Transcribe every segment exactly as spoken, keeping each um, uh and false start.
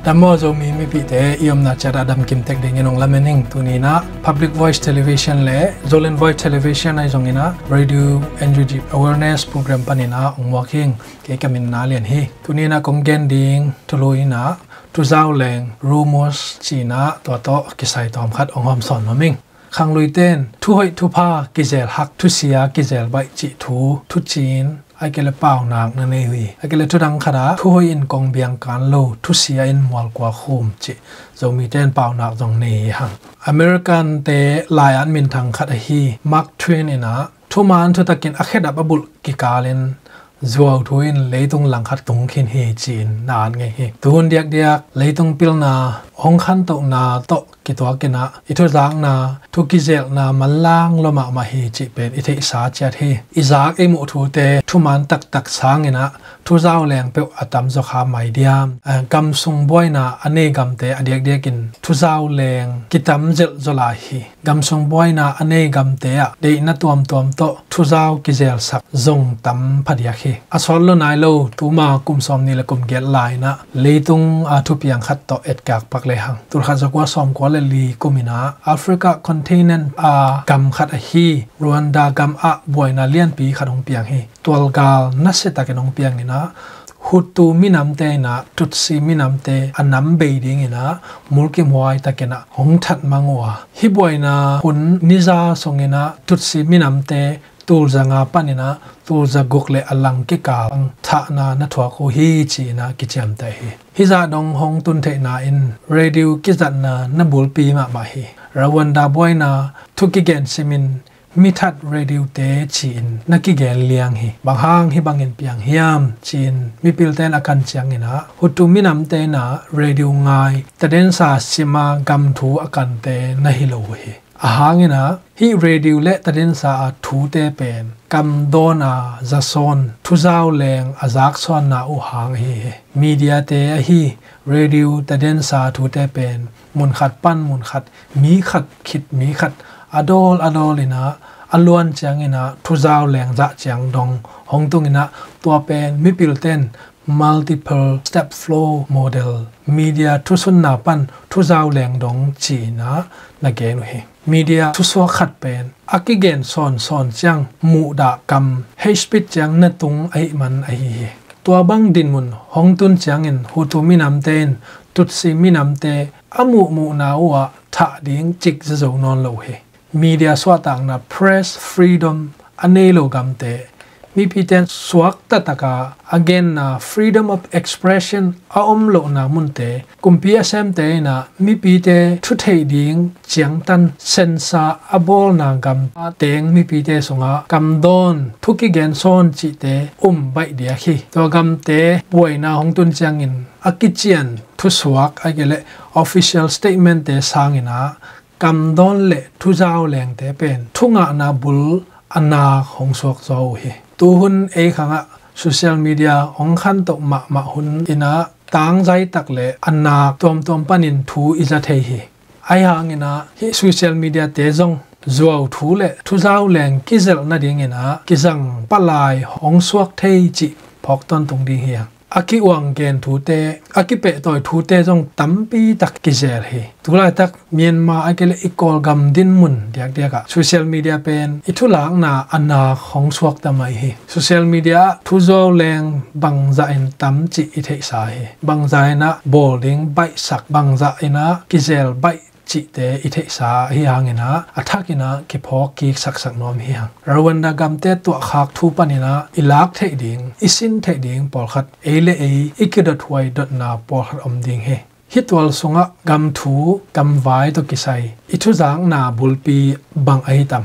Dam maw Zomi mipihte, i omna ciat ah damkim tek dingin hong lamen ing. Tuni in ah Public Voice Television le Zoland Voice Television ahi zongin ah Radio NUG Awareness Program panin ah hong muak ing. Kei ka min Na Lian hi. Tuni in ah kong gen ding thulu in ah Thuzau Leng, rumors ci-in ah tua tawh kisai tawm khat hong hawmsawn nuam ing. Khangluite in thuhoih thupha kizel hak, thusia kizel baih cih thu, thuciin, ahih kei leh paunak na nei uh hi. Ahih kei leh thudang khat ah thuhoih in kong biang kan lo, thusia in mual kua khum cih Zomite in paunak zong nei hi hang. American-te lai-at minthang khat ahi Mark Twain in ah thuman thutakin a khedap a bulh kikalin zuau thu in leitung langkhat tung khin hi ci-in na at ngei hi. Tuhun diakdiak leitung pilna, hong khantohna tawh kituakin ah i thuzakna, thu kizelhna manlang lua mahmah hi cih pen i theihsa ciat hi. I zak i muh thute thuman taktak sangin ah Thuzau Leng peuh a tamzaw kha mai diam? Eh, gam sung buaina a nei gamte a diakdiakin Thuzau Leng kitam zelh zaw lai hi. Gam sung buaina a nei gamte ah deihna tuamtuam tawh thuzau kizelsak zong tam phadiak hi. A sawt lua nai lo, tuma kum sawmnih le kum giat lai-in ah leitung a thupiang khat tawh etkak pak lehang, tulkhat zakua sawmkua le li kum in ah Africa continent a gam khat ahi Rwanda gam ah buaina lianpi khat hong piang hi. Tualgal nasiatakin hong piangin ah Hutu minamte in ah Tutsi minamte a nam bei dingin ah mulkimhuai takin ah hong thatmang uh a, hih buaina hun ni za sungin ah Tutsi minamte tulza nga panin ah tulza guk le a lang kikal thahna na thuak uh hi ci-in ah kiciamteh hi. Hih zah dong hong tun theihna in radio kizatna na bulpi mahmah hi. Rwanda buaina, thu kigen simin mithat radio-te ci-in na kigen liang hi. Bang hang hih bangin piang hiam ci-in mipilte in a kan ciangin ah Hutu minamte in ah radio ngai, tadensa sima gam thu a kante na hi lo uh hi. Ahang in ah hih radio le tadensa a thute pen kam dawn a zasawn, Thuzau Leng a zaksawnna uh hang ahi hi. Media-te ahi radio, tadensa thute pen munkhat pan munkhat, mi khat khit mi khat a dawl a dawl in ah a luan ciangin ah Thuzau Leng zah ciang dong hong tung in ah tua pen mipilte in multiple step flow model, media thusunna pan Thuzau Leng dong ci-in ah na gen uh hi. Media thusuak khat pen a kigen sawnsawn ciang muhdah kam, hate speech ciang na tung ahih man ahi hi. Tua bang dinmun hong tun ciangin Hutu minamte in Tutsi minamte a muhmuhna uh ah thah ding cik zazo nawn lo uh hi. Media suahtakna, press freedom a nei lo gamte, mipite in suakta taka a genna freedom of expression a om lohna munte, kumpi a semte in ah mipite thu theih ding ciangtan sensa a bawlna gam a teng mipite sungah kam dawn, thu kigen sawn cihte um baih diak hi. Tua gamte buaina hong tun ciangin a kician thusuak, ahih kei leh official statement-te sangin ah kam dawn le Thuzau Lengte pen thu ngahna bul a nak hong suak zaw uh hi. Tuhun ei khangah social media hong khantoh mahmah hun in ah tangzai tak le a nak tuamtuam panin thu i za thei hi. Ahi hangin ah hih social media-te zong zuau thu le Thuzau Leng kizelh nadingin ah kizang palai hong suak thei cih phawk tawntung ding hi hang. A ki-uang gen thute, a kipehtawi thute zong tampi tak kizel hi. Tulaitak Myanmar ahih kei leh i Kawlgam dinmun diakdiak ah social media pen i thulakna a nak hong suakta mai hi. Social media ah Thuzau Leng bangzah in tam cih i theihsa hi. Bangzah in ah bawl ding baihsak, bangzah in ah kizel baih cihte i theihsa ahi hangin ah a thakin ah kiphawk kik saksak nuam hi hang. Rwanda gamte tuahkhak thu panin ah i lak theih ding, i sin theih ding pawlkhat, ei le ei i kidothuai dotna pawlkhat om ding hi. Hih tual sungah gam thu, gam vai tawh kisai i thuzakna bulpi bang ahi tam?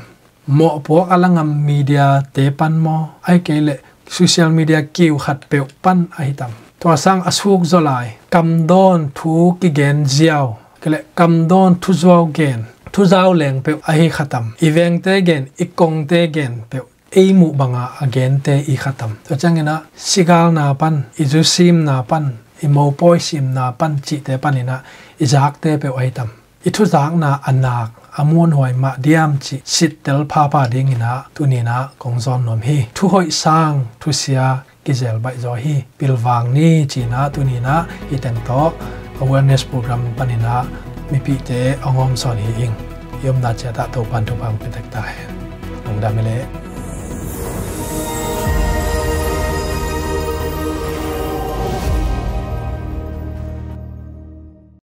Mawhpuak a la ngam media-te pan maw, ahih kei leh social media kiu khat peuh pan ahi tam? Tua sang a suk zaw lai kam dawn thu kigen ziau, kei leh kam dawn thuzuau gen, Thuzau Leng peuh ahi kha tam? I vengte gen, i kongte gen peuh ei muh banga a gente i kha tam? Tua ciangin ah sigalna pan, i zusimna pan, i mopawi simna pan cihte panin ah i zakte peuh ahi tam? I thuzakna a nak, a muanhuai mah diam cih sittel phapha dingin ah tuni-in ah kong zawn nuam hi. Thuhoih sang thusia kizel baih zaw hi. Pilvang ni ci-in ah tuni-in ah hih teng tawh awareness program panin ah mipihte hong hawmsawn hi ing. I omna ciat ah Topa'n thupha hong pia tek ta hen. Lungdam hi leh.